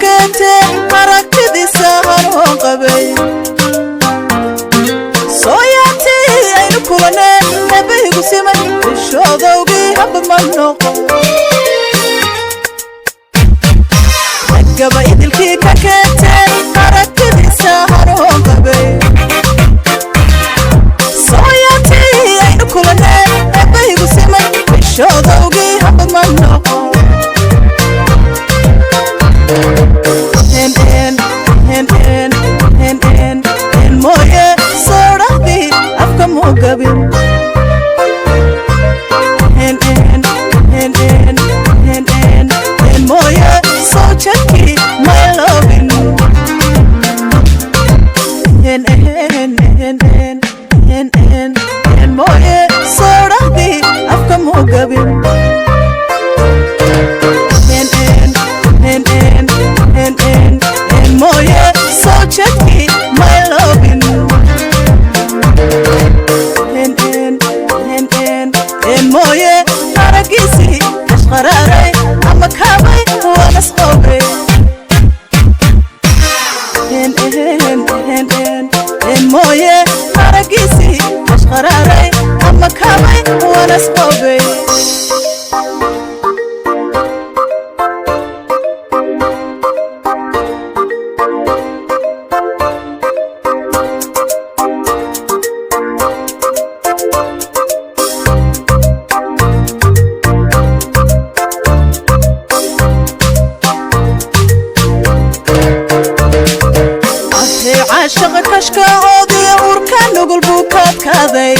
keente aragtidiisa hanuun qabay sooyaantii aynu kulaneen eebbahigu simay ishoodowgii haba ma noqon gaba idilkii ka keentee aragtidiisa hanuun qabay sooyaantii aynu kulaneen eebbahigu simay ishoodowgii haba ma noqon n n n n n n n mooye soodhahdii afka muu gabin n n n n n n n mooye soo jadkii my lovin n n n n n n n mooye soodhahdii afka muu gabin n n n n n n n mooye soo jadkii my lovin n n n n n mooye aragiisii ashqaraaray ama kaabay waanasqoobay n n n n n mooye aragiisii ashqaraaray ama kaabay waanasqoobay. Ahee caashaqa kashkacoodiyo urka nugul buu kaadkaaday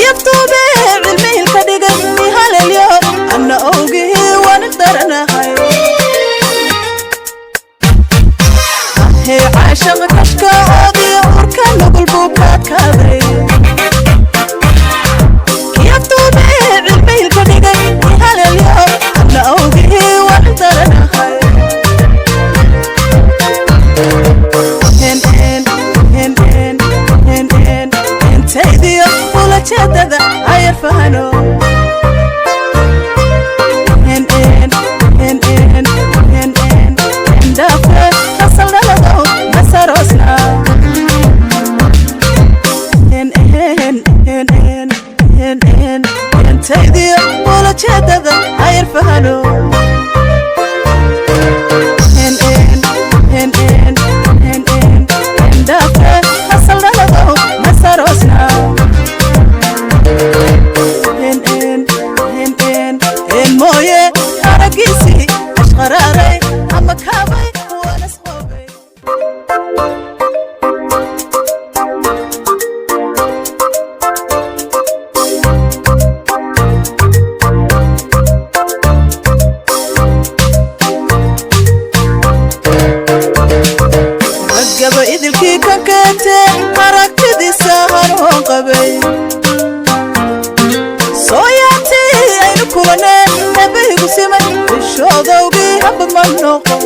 yabtuube cilmihilka dhigay ihalelyo anna owgihii waan daranahay. Ahee caashaqa kashkacoodiyo urka nugul buu kaadkaaday yabtuube cilmihilka dhigay ihalelyo anna owgihii waan daranahay. N n n n n n intaydiyo ulajeedada ayar fahano n n n n n n ndhaafe hasaldhalado masaroosna n n n n n n intaydiyo ulajeedada ayar fahano n n n n n n ndhaafe hasaldhalado masaroosna n n n n n mooye aragiisii ashqaraaray ama kaabay waanasqoobay. Raggaba idilkii ka keentee aragtidiisa hanuun qabay sooyaantii aynu kulaneen eebbahigu simay ishoodowgii haba ma noqon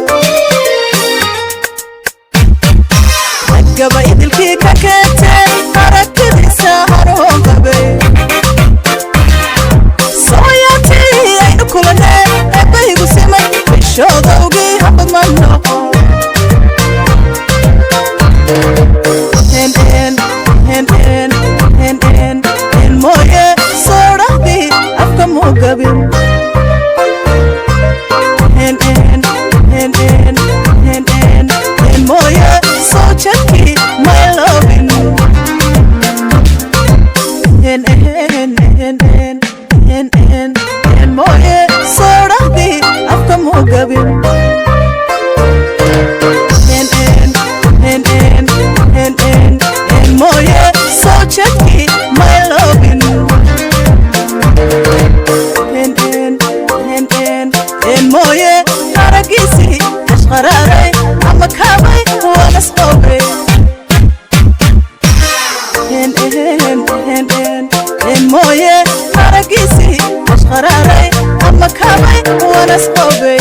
raggaba idilkii ka keentee aragtidiisa hanuun qabay sooyaantii aynu kulaneen eebbahigu simay ishoodowgii haba ma noqon n n n n n n n mooye soodhahdii afka muu gabin n n n n n n n mooye soo jadkii my lovin n n n n n n n mooye soodhahdii afka muu gabin n n n n n n n mooye soo jadkii my lovin n n n n n mooye aragiisii ashqaraaray ama kaabay waanasqoobay n n n n n mooye aragiisii ashqaraaray ama kaabay waanasqoobay.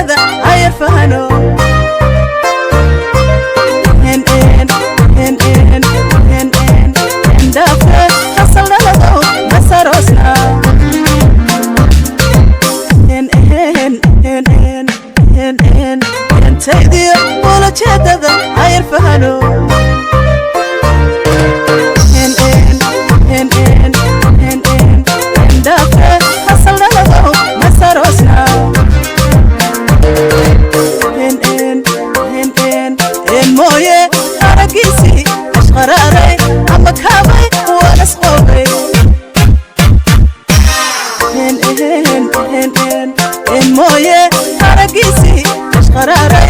Ujeedada ayar fahano. N N N N N N ndaafe asal dhalado masaroosna. N N N N N N ntaydiyo ulajeedada ayar fahano. N N N N N N ndaafe asal dhalado masaroosna. N N N N N mooye aragiisii ashqaraaray ama kaabay waan isqoobay. N N N N N mooye aragiisii ashqaraaray.